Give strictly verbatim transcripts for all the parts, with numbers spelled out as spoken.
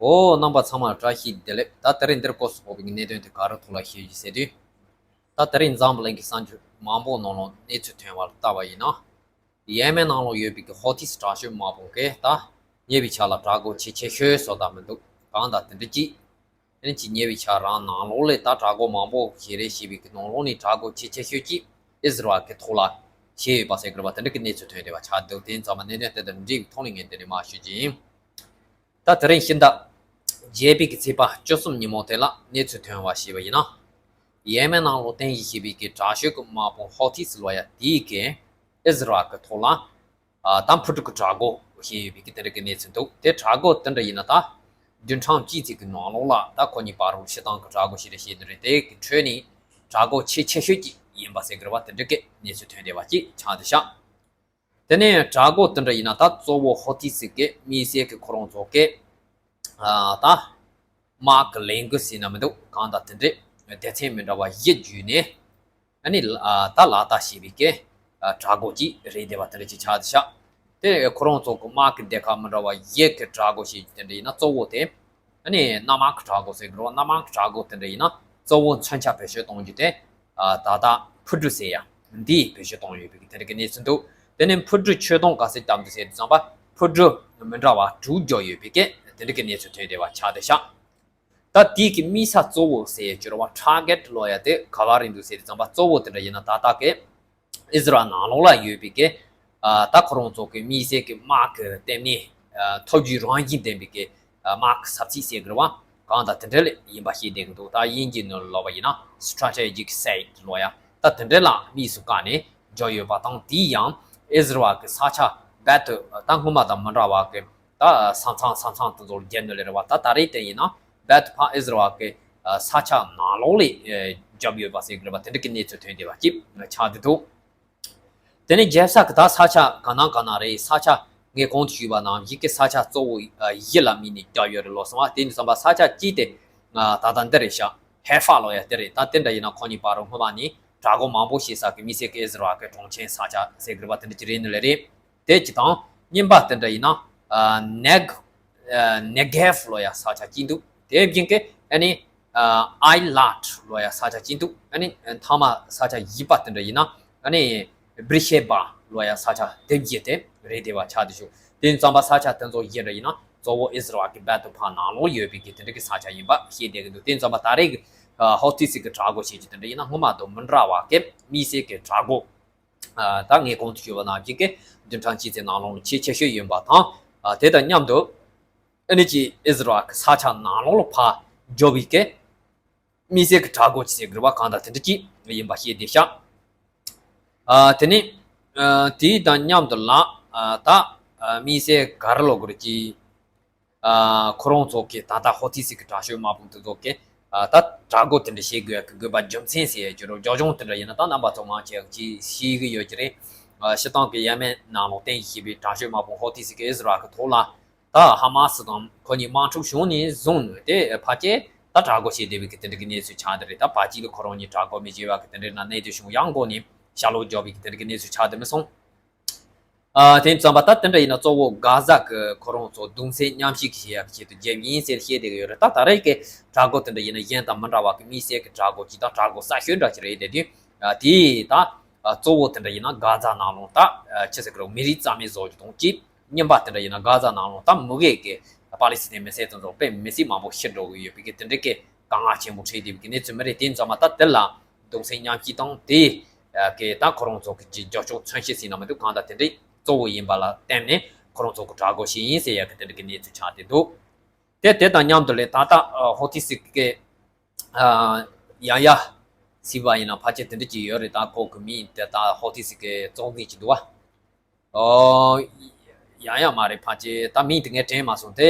འོ། རྣམ་པ་ཚང་མར་བཀྲ་ཤིས་བདེ་ལེགས། ད་དེ་རིང་འདིར་སྐོར་སུ་ཕོག་པའི་གནད་དོན་དེ་ག་རེ་ཐོག་ལ་བཤད་རྒྱུ་ཟེར་དུས། ད་དེ་རིང་འཛམ་བུ་གླིང་གི་གསར་འགྱུར་མང་པོ་ནང་ལ་གནས་ཚུལ་ཐོན་པ་ལ་བལྟས་པ་ཡིན་ན། ཡེ་མེན་ནང་ལ་ཡོད་པའི་གི་ཧོ་ཐིས་དྲག་ཤོས་དམག་དཔུང་གིས་ད་ཉེ་བའི་ཆར་ལ་དྲག་རྒོལ་ཆེས་ཆེ་ཤོས་བཟོ་ད་མི་འདུག་གང་ལྟར་དེ་འདྲ་ཅིག་དེ་ནས་ཅིག་ཉེ་བའི་ཆར་རང་ནང་ལོགས་ལ་ད་དྲག་རྒོལ་མང་པོ་ཞིག་རེད་ཞེས་པའི་གི་ནང་ལོགས་ནས་དྲག་རྒོལ་ཆེས་ཆེ་ཤོས་ཅིག་ཨིས་ར་ཨེལ་གྱི་ཐོག་ལ་བྱས་ཡོད་པ་ཟེར་གི་རེད་པ། དེ་འདྲ་གི་གནས་ཚུལ་ཐོན་བསྡད་པ་ཆགས་འདུག་དེ་ཡིན་ཙང་མ་གནད་དོན་དེ་དང་འབྲེལ་བའི་ཐོག་ནས་ངས་འདི་ནས་མར་ཞུ་རྒྱུ་ཡིན། ད་དེ་རིང་ཕྱི་ཟླ་བརྒྱད་པའི་གི་ཚེས་པ་བཅུ་གསུམ་ཉིན་མོ་དེ་ལ་གནས་ཚུལ་ཐོན་པ་ཞིག་ཡིན་ན། ཡེ་མེན་ནང་ལ་རྟེན་གཞི་བྱས་པའི་གི་དྲག་ཤོས་ཀྱི་དམག་དཔུང་ཧོ་ཐིས་ལབ་ཡ་དེའི་གི་ཨིས་ར་ཨེལ་གྱི་ཐོག་ལ་ཨ་ད་འཕུར་གྲུ་གི་དྲག་རྒོལ་བྱས་ཡོད་པའི་གི་དེ་འདྲ་གི་གནས་ཚུལ་འདུག་དེ་དྲག་རྒོལ་དེ་འདྲ་ཡིན་ན་ད་བདུན་ཕྲག་གཅིག་ཙམ་གི་ནང་ལོགས་ལ་ད་ཁོ་གཉིས་བར་དུ་སྤྱིར་བཏང་གི་དྲག་རྒོལ་ཞིག་རེད་ཞེས་ནི་རེད། དེ་གི་ཁྲོད་ནས་དྲག་རྒོལ་ཆེས་ཆེ་ཤོས་ཅིག་ཡིན་པ་ཟེར་གི་རེད་པ། དེ་འདྲ་གི་གནས་ཚུལ་ཐོན་བསྡད་པ་ཅིག་ཆགས་བསྡད་ཤག་དེ་ནས་དྲག་རྒོལ་དེ་འདྲ་ཡིན་ན་ད་གཙོ་བོ་ཧོ་ཐིས་ཀྱི་དམིགས་བསལ་གྱི་ཁོ་རང་ཚོ་གི་ཨ་ད་དམག་གི་ལས་འགུལ་ཟེར་ན་མི་འདུག་གང་ལྟར་དེ་འདྲའི་སྡེ་ཚན་མི་འདྲ་བ་བཞི་བརྒྱུད་ནས་ཨ་ནི་ཨ་ད་ལག་བསྟར་བྱས་པའི་གི་ཨ་དྲག་རྒོལ་ཅིག་རེད་བསྡད་པ་དེ་འདྲ་ཅིག་ཆགས་བསྡད་ཤག་དེ་ཁོ་རང་ཚོ་གི་དམག་གི་སྡེ་ཁག་མི་འདྲ་བ་བཞི་གི་དྲག་རྒོལ་བྱེད་རྒྱུ་དེ་འདྲ་ཡིན་ན་གཙོ་བོ་དེ། ཨ་ནི་གནམ་དམག་གི་དྲག་རྒོལ་ཟེར་གི་རེད་པ། གནམ་དམག་གི་དྲག་རྒོལ་དེ་འདྲ་ཡིན་ན་གཙོ་བོ་མཚོན་ཆ་བེད་སྤྱོད་གཏོང་རྒྱུ་དེ། ཨ་ད་ལྟ་འཕུར་གྲུ་ཟེར་ཡ་འདི་བེད་སྤྱོད་གཏོང་ཡོད་པའི་གི་དེ་འདྲ་གི་གནས་ཚུལ་འདུག་དེ་ནས་འཕུར་གྲུ་ཆོད་གཏོང་ག་ཚོད་བཏང་འདུག་ཟེར་དུས་ཙམ་པ་འཕུར་གྲུ་མི་འདྲ་བ་དྲུག་བརྒྱབ་ཡོད་པའི་གི་དེ་འདྲ་གི་གནས་ཚུལ་ཐོན་བསྡད་པ་ཆགས་བསྡད་ཤག་ད་དེའི་གི་དམིགས་ས་གཙོ་བོ་ཟེར་ཡ་ཅིག་ཡོད་རེད་པ། ཊར་གེཊ་ལབ་ཡ་དེ་ག་པར་རེད་འདུག་ཟེར་དུས་ཙམ་པ་གཙོ་བོ་དེ་འདྲ་ཡིན་ན་ད་ལྟ་གི་ཨིས་ར་ཨེལ་ནང་ལོགས་ལ་ཡོད་པའི་གི་ཨ་ད་ཁོ་རང་ཚོ་གི་དམིགས་བསལ་གི་དམག་གི་ལྟེ་གནས་ཨ་ཐོབ་རྒྱུའི་རང་བཞིན་ལྡན་པའི་གི་ཨ་དམག་གི་ས་ཚིགས་ཟེར་གི་རེད་པ། གང་ལྟར་དེ་འདྲ་ལ་ཡིན་པ་ཤེས་བསྡད་ཀྱི་འདུག་ད་དབྱིན་ཇིའི་ནང་ལ་ལབ་པ་ཡིན་ན་སི་ཊེ་ཊེ་ཇིག་སའིཊ་ལབ་ཡ་ད་དེ་འདྲ་ལ་དམིགས་སུ་བཀར་ནས་བརྒྱབ་ཡོད་པ་དང་། དེའི་ཡང་ཨིས་ར་ཨེལ་གི་ས་ཆ་རྦད་དེ་ད་སྔོན་མ་དང་མི་འདྲ་བ་གི་ད་ས་མཚམས་ས་མཚམས་དེ་ཚོར་བརྒྱབ་ནི་ལས་རེད་པ། ད་ད་རེས་དེ་ཡིན་ན་རྦད་དེ་ཕར་ཨིས་ར་ཨེལ་གི་ས་ཆ་ནང་ལོགས་ལ་བརྒྱབ་ཡོད་པ་ཟེར་གི་རེད་པ། དེ་འདྲ་གི་གནས་ཚུལ་ཐོན་བསྡད་པ་ཅིག་ཆགས་བསྡད་འདུག་དེ་ནས་རྒྱལ་ས་གི་ད་ས་ཆ་ག་ན་ག་ན་རེད། ས་ཆ་ངས་གོང་དུ་ཞུས་པ་ནང་བཞིན་གྱི་ས་ཆ་གཙོ་བོ་ཨ་བཞི་ལ་དམིགས་ནས་བརྒྱབ་ཡོད་རེད་ལབ་སོང་བ། དེ་ནས་བསམ་པ་ས་ཆ་གཅིག་དེ་ཨ་ད་ལྟ་འདི་རེད་ཤག་ཧེ་ཧྥ་ལབ་ཡ་དེ་རེད། ད་དེ་འདྲ་ཡིན་ན་ཁོ་གཉིས་བར་དུ་སྔོན་མ་ནས་དྲག་རྒོལ་མང་པོ་བྱེད་ས་གི་དམིགས་བསལ་གྱི་ཨིས་ར་ཨེལ་གྱི་གྲོང་ཁྱེར་ས་ཆ་ཟེར་གི་རེད་པ། དེ་འདྲ་ཅིག་རེད་ནི་ལས་རེད། དེ་གཅིག་དང་། གཉིས་པ་དེ་འདྲ་ཡིན་ན་ཨ་ནེག་ཨ་ནེ་གེབ་ལབ་ཡ་ས་ཆ་གཅིག་འདུག་དེ་བཞིན་གྱི་ཨ་ནི་ཨ་ཨའི་ལཱད་ལབ་ཡ་ས་ཆ་གཅིག་འདུག་ཨ་ནི་མཐའ་མ་ས་ཆ་བཞི་པ་དེ་འདྲ་ཡིན་ན་ཨ་ནི་བྷི་རི་ཤེ་བ་ལབ་ཡ་ས་ཆ་དེ་བཞི་དེ་རེད་བསྡད་པ་ཆགས་བསྡད་བྱུང་། དེ་ཙམ་པ་ས་ཆ་དེ་ཚོ་བཞི་འདྲ་ཡིན་ན་གཙོ་བོ་ཨིས་ར་ཨེལ་གྱི་རྦད་དེ་ཕར་ནང་ལོགས་ཡོད་པའི་གི་དེ་འདྲ་གི་ས་ཆ་ཡིན་པ་ཤེས་བསྡད་ཀྱི་འདུག་དེ་ཙམ་པ་ད་རེས་ཀྱི་ཨ་ཧོ་ཐིས་ཀྱི་དྲག་རྒོལ་བྱེད་རྒྱུ་དེ་འདྲ་ཡིན་ན་སྔོན་མ་དང་མི་འདྲ་བ་གི་དམིགས་བསལ་གྱི་དྲག་རྒོལ། ཨ་ད་ངས་གོང་དུ་ཞུས་པ་ནང་བཞིན་གྱི་བདུན་ཕྲག་གཅིག་ཙམ་ནང་ལོགས་ལ་ཆེས་ཆེ་ཤོས་ཡིན་པ་དང་། ཨ་དེ་དང་མཉམ་དུ་ཨ་ནི་ཅིག་ཨིས་ར་ཨེལ་གྱི་ས་ཆ་ནང་ལོགས་ལ་ཕར་འབྱོར་བའི་གི་དམིགས་བསལ་གྱི་དྲག་རྒོལ་ཅིག་ཟེར་དགོས་པ་གང་ལྟར་དེ་འདྲ་ཅིག་ཡིན་པ་ཤེས་བསྡད་ཤག་ཨ་དེ་ནས་ཨ་དེའི་དང་མཉམ་དུ་ལ་ཨ་ད་ཨ་དམིགས་བསལ་ག་རེ་ལབ་དགོས་རེད་ཅིག་ཨ་ཁོ་རང་ཚོ་གི་ད་ལྟ་ཧོ་ཐི་སི་གི་དྲག་ཤོས་དམག་དཔུང་དེ་ཚོ་གི་ཨ་ད་དྲག་རྒོལ་དེ་འདྲ་བྱེད་དགོས་ཀྱི་དགོས་པ་རྒྱུ་མཚན་ཟེར་ཡ་ཅིག་རོ་རྒྱབ་ལྗོངས་དེ་འདྲ་ཡིན་ན་ད་རྣམ་པ་ཚོ་མང་ཆེ་བ་ཅིག་ཤེས་ཀྱི་ཡོད་ཀྱི་རེད། ཨ་སྤྱིར་བཏང་གི་ཡེ་མེན་ནང་ལོགས་རྟེན་གཞི་བྱས་པའི་དྲག་ཤོས་དམག་དཔུང་ཧོ་ཐི་སི་གི་ཨིས་ར་ཨེལ་གི་ཐོག་ལ་ད་ཧ་མ་སི་དང་ཁོ་གཉིས་དམག་འཁྲུག་བྱུང་ནས་བཟུང་ནས་དེ་ཕལ་ཆེར་ད་དྲག་རྒོལ་བྱེད་བསྡད་པའི་གི་དེ་འདྲ་གི་གནས་ཚུལ་ཆགས་བསྡད་རེད། ད་ཕལ་ཆེར་ཁོ་རང་གཉིས་དྲག་རྒོལ་མི་བྱེད་པ་གི་དེ་འདྲ་ན་གནས་དེ་བྱུང་ཡང་འགོ་ནས་ཤར་ལྷོ་རྒྱབ་པའི་གི་དེ་འདྲ་གི་གནས་ཚུལ་ཆགས་བསྡད་མི་སོང་། ཨ་དེ་ཙམ་པ་ད་དེ་འདྲ་ཡིན་ན་གཙོ་བོ་གྷ་ཛ་གི་ཁོ་རང་ཚོ་གདུང་སེམས་མཉམ་སྐྱེད་ཀྱི་བྱེད་ཡག་གི་ཆེད་དུ་བརྒྱབ་ཡིན་ཟེར་བཤད་བསྡད་ཀྱི་ཡོད་རེད། ད་ད་རེས་ཀྱི་དྲག་རྒོལ་དེ་འདྲ་ཡིན་ན་གཞན་དང་མི་འདྲ་བ་གི་དམིགས་བསལ་གྱི་དྲག་རྒོལ་ཅིག་དང་དྲག་རྒོལ་གསར་ཤོས་འདྲ་ཅིག་རེད་དེ་དུས། ཨ་དེ་ད་ཨ་གཙོ་བོ་དེ་འདྲ་ཡིན་ན་གྷ་ཛ་ནང་ལོགས་ད་ཨ་ཆི་ཟེར་གི་རེད། མི་རིགས་རྩ་མེད་བཟོ་རྒྱུ་དང་གཅིག་གཉིས་པ་དེ་འདྲ་ཡིན་ན་གྷ་ཛ་ནང་ལོགས་ད་མུ་གེ་གི་པ་ལི་སི་ཐན་མི་སེར་དེ་ཚོ་དཔེ་མི་སྲིད་མང་པོ་ཤི་འགྲོ་གི་ཡོད་པའི་གི་དེ་འདྲ་གི་དཀའ་ངལ་ཆེན་པོ་འཕྲད་བསྡད་པའི་གི་གནས་ཚུལ་མི་རེད། དེ་ཙམ་པ་ད་དེ་ལ་གདུང་སེམས་མཉམ་སྐྱེད་དང་དེ་གི་ད་ཁོ་རང་ཚོ་གི་རྒྱབ་སྐྱོར་མཚོན་བྱེད་ཟེར་ན་མི་འདུག་གང་ལྟར་དེ་འདྲའི་གཙོ་བོ་ཡིན་པ་ལ་བརྟེན་ནས་ཁོ་རང་ཚོ་གི་དྲག་རྒོལ་བྱས་ཡིན་ཟེར་ཡ་གི་དེ་འདྲ་གི་གནས་ཚུལ་ཆགས་བསྡད་འདུག་དེ་དེ་དང་མཉམ་དུ་ལས་ད་ལྟ་ཨ་ཧོ་ཐི་སི་གི་ཨ་ཡ་ཡ་ཟེར་བ་ཡིན་ན་ཕལ་ཆེར་དེ་འདྲ་ཅིག་ཡོད་རེད། ད་ཁོ་གི་མིང་དེ་ད་ཧོ་ཐི་སི་གི་གཙོ་འཛིན་ཅིག་འདུག་བ། ཨོ། ཡང་ཡང་མ་རེད། ཕལ་ཆེར་ད་མིང་དེ་ངས་དྲན་མ་སོང་། དེ་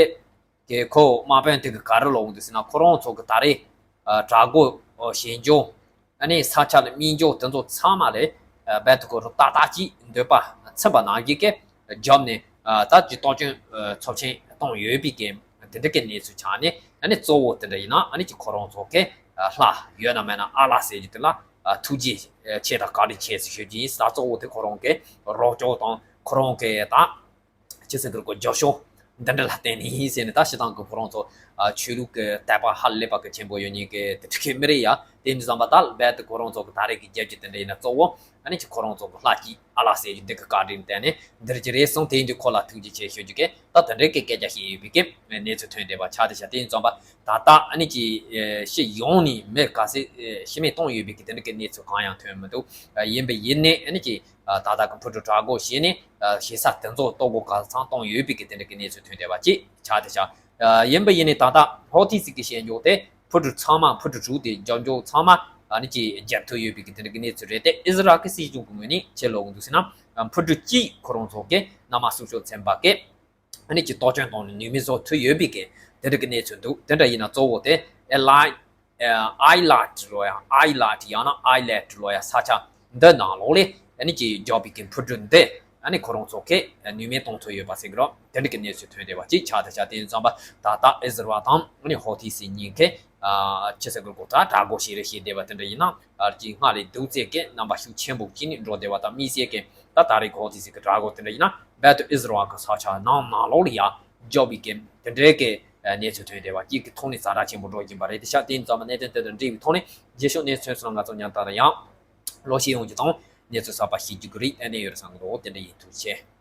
གི་ཁོ་དམག་དཔོན་དེ་གི་ག་རེ་ལབ་འདུག་ཟེར་ན། ཁོ་རང་ཚོ་གི་ད་རེས་ཨ་དྲག་རྒོལ་ཨོ་བྱེད་འཇོག་ཨ་ནི་ས་ཆ་ལ་སྨིན་འཇོག་དེ་ཚོ་ཚང་མ་ལས་ཨ་རྦད་དེ་ཁོ་རང་ཏག་ཏག་ཅིག་འདོད་པ་ཚིམ་པ་ནང་བཞིན་གི་རྒྱབ་ནས་ཨ་ད་ཅིག་གཏོར་སྐྱོན་ཨ་ཚབས་ཆེན་བཏང་ཡོད་པའི་གི་དེ་འདྲ་གི་གནས་ཚུལ་ཆགས་ནས། ཨ་ནི་གཙོ་བོ་དེ་འདྲ་ཡིན་ན་ཨ་ནི་ཅིག་ཁོ་རང་ཚོ་གི་ཨ་ལྷ་ཡོད་ན་མེད་ན་ཨ་ལ་ཟེར་རྒྱུ་དེ་ལ་ཨ་ཐུགས་རྗེ་ཆེ་དང་བཀའ་དྲིན་ཆེ་ཟེར་ཞུ་རྒྱུ་ཡིན། ད་གཙོ་བོ་དེ་ཁོ་རང་གི་རོགས་སྐྱོར་དང་ཁོ་རང་གི་ད་ཅི་ཟེར་དགོས་རེད། རྒྱབ་སྐྱོར་ འདི་འདྲ་ལ་བརྟེན་ནས་ཡིན་ཟེར་ནས། ད་སྤྱིར་བཏང་གི་ཁོ་རང་ཚོ་ཨ་ཆོས་ལུགས་ཀྱི་དད་པ་ཧ་ལས་པ་གི་ཆེན་པོ་ཡོད་མཁན་གྱི་དེ་འདྲ་གི་མི་རེད་ཡ། དེ་ཡིན་དུས་ཙམ་པ་ད་རྦད་དེ་ཁོ་རང་ཚོ་གི་ད་རེས་ཀྱི་རྒྱལ་སྤྱི་དེ་འདྲ་ཡིན་ན་གཙོ་བོ་ཨ་ནི་ཅིག་ཁོ་རང་ཚོ་གི་ལྷ་གཅིག་ཨ་ལ་ཟེར་རྒྱུ་འདི་གི་བཀའ་དྲིན་བརྟེན་ནས་འདིར་གྱི་རེད་སོང་། དེ་ཡིན་དུས་ཁོ་ལ་ཐུགས་རྗེ་ཆེ་ཞུ་རྒྱུ་གི་ད་དེ་འདྲ་གི་སྐད་ཆ་བཤད་ཡོད་པའི་གི་གནས་ཚུལ་ཐོན་བསྡད་པ་ཆགས་བསྡད་ཤག་དེ་ཡིན་ཙམ་པ་ད་ལྟ་ཨ་ནི་ཅིག་ཕྱི་ཡོང་ནས་མི་ག་ཚད་ཤི་རྨས་བཏང་ཡོད་པའི་གི་དེ་འདྲ་གི་གནས་ཚུལ་གང་ཡང་ཐོན་མི་འདུག་ཡིན་པ་ཡིན་ནའི་ཨ་ནི་ཅིག་ད་ལྟ་གི་འཕུར་གྲུ་དྲག་རྒོལ་བྱས་ནས་ཞེ་ས་དེ་ཚོ་ལྟོ་གོས་ག་ཚང་བཏང་ཡོད་པའི་གི་དེ་འདྲ་གི་གནས་ཚུལ་ཐོན་བསྡད་པ་ཅིག་ཆགས་བསྡད་ཤག་ཡིན་པ་ཡིན་ནའི་ད་ལྟ་ཧོ་ཐི་སི་གི་བཤད་འཇོག་དེ་འཕུར་གྲུ་ཚང་མ་འཕུར་གྲུ་དྲུག་དེ་རྒྱབ་ལྗོངས་ཚང་མ་ཨ་ནི་ཅིག་རྒྱབ་ཐུབ་ཡོད་པའི་གི་དེ་འདྲ་གི་གནས་ཚུལ་རེད་དེ། ཨི་ཟི་རལ་གི་སྲིད་གཞུང་གི་ངོས་ནས་ཕྱིར་ལོག་འདུག་ཟེར་ན། འཕུར་གྲུ་གཅིག་ཁོ་རང་ཚོ་གི་གནམ་དམག་སྲུང་སྐྱོབ་ཚན་པ་གི་ཨ་ནི་ཅིག་གཏོར་སྐྱོན་བཏང་ནས་ནུས་མེད་བཟོ་ཐུབ་ཡོད་པའི་གི་དེ་འདྲ་གི་གནས་ཚུལ་འདུག་དེ་འདྲ་ཡིན་ན་གཙོ་བོ་དེ་ཨེ་ལའི་ཨའི་ལ་ཊི་ལོ་ཡ། ཨའི་ལ་ཊི་ཡང་ན་ཨའི་ལེ་ཊི་ལོ་ཡ་ས་ཆ་འདི་ནང་ལོགས་ལས་ཨ་ནི་ཅིག་རྒྱག་པའི་གི་འཕུར་གྲུ་འདི་ཨ་ནི་ཁོ་རང་ཚོ་གི་ནུས་མེད་གཏོང་ཐུབ་ཡོད་པ་ཟེར་གི་རོ། དེ་འདྲ་གི་གནས་ཚུལ་ཐོན་བསྡད་པ་ཅིག་ཆགས་བསྡད་ཤག་དེ་ཡིན་ཙམ་པ་ད་ལྟ་ཨི་ཟི་རལ་དང་ཨ་ནི་ཧོ་ཐི་སི་གཉིས་ཀས་ཨ་ཅི་ཟེར་དགོས་རེད། ད་དྲག་རྒོལ་བྱས་རེད་བྱས་བསྡད་པ་དེ་འདྲ་ཡིན་ན་ཨ་ཅིག་སྔར་ལས་སྡུག་ཚད་ཀྱི་རྣམ་པ་ཤུགས་ཆེན་པོ་ཅིག་ནས་འགྲོ་བསྡད་པ་དང་། དམིགས་བསལ་གྱི་ད་ད་རེས་ཧོ་ཐི་སི་གི་དྲག་རྒོལ་དེ་འདྲ་ཡིན་ན་རྦད་དེ་ཨི་ཟི་རལ་གི་ས་ཆ་ནང་ནང་ལོགས་ལ་ཡ་རྒྱག་པའི་གི་དེ་འདྲའི་གི་གནས་ཚུལ་ཐོན་བསྡད་པ་ཅིག་གི་ཐོག་ནས་ཛ་དྲག་ཆེན་པོ་འགྲོ་བཞིན་པ་རེད། དེ་ཤག་དེ་ཡིན་ཙམ་པ་གནད་དོན་དེ་དང་འབྲེལ་བའི་ཐོག་ནས་རྗེས་ཕྱོགས་གནས་ཚུལ་སོགས་ང་ཚོ་ཉམ་ཐག་ལ་ཡང་ལོག་ཤེས་ཡོང་རྒྱུ་དང་གནས་ཚུལ་གསར་པ་ཤེས་རྒྱུ་གི་རེ་བ་ནས་ཡོད་རེད་བསམ་གི་འདུག་དེ་འདྲ་ཡིན། ཐུགས་རྗེ་ཆེ།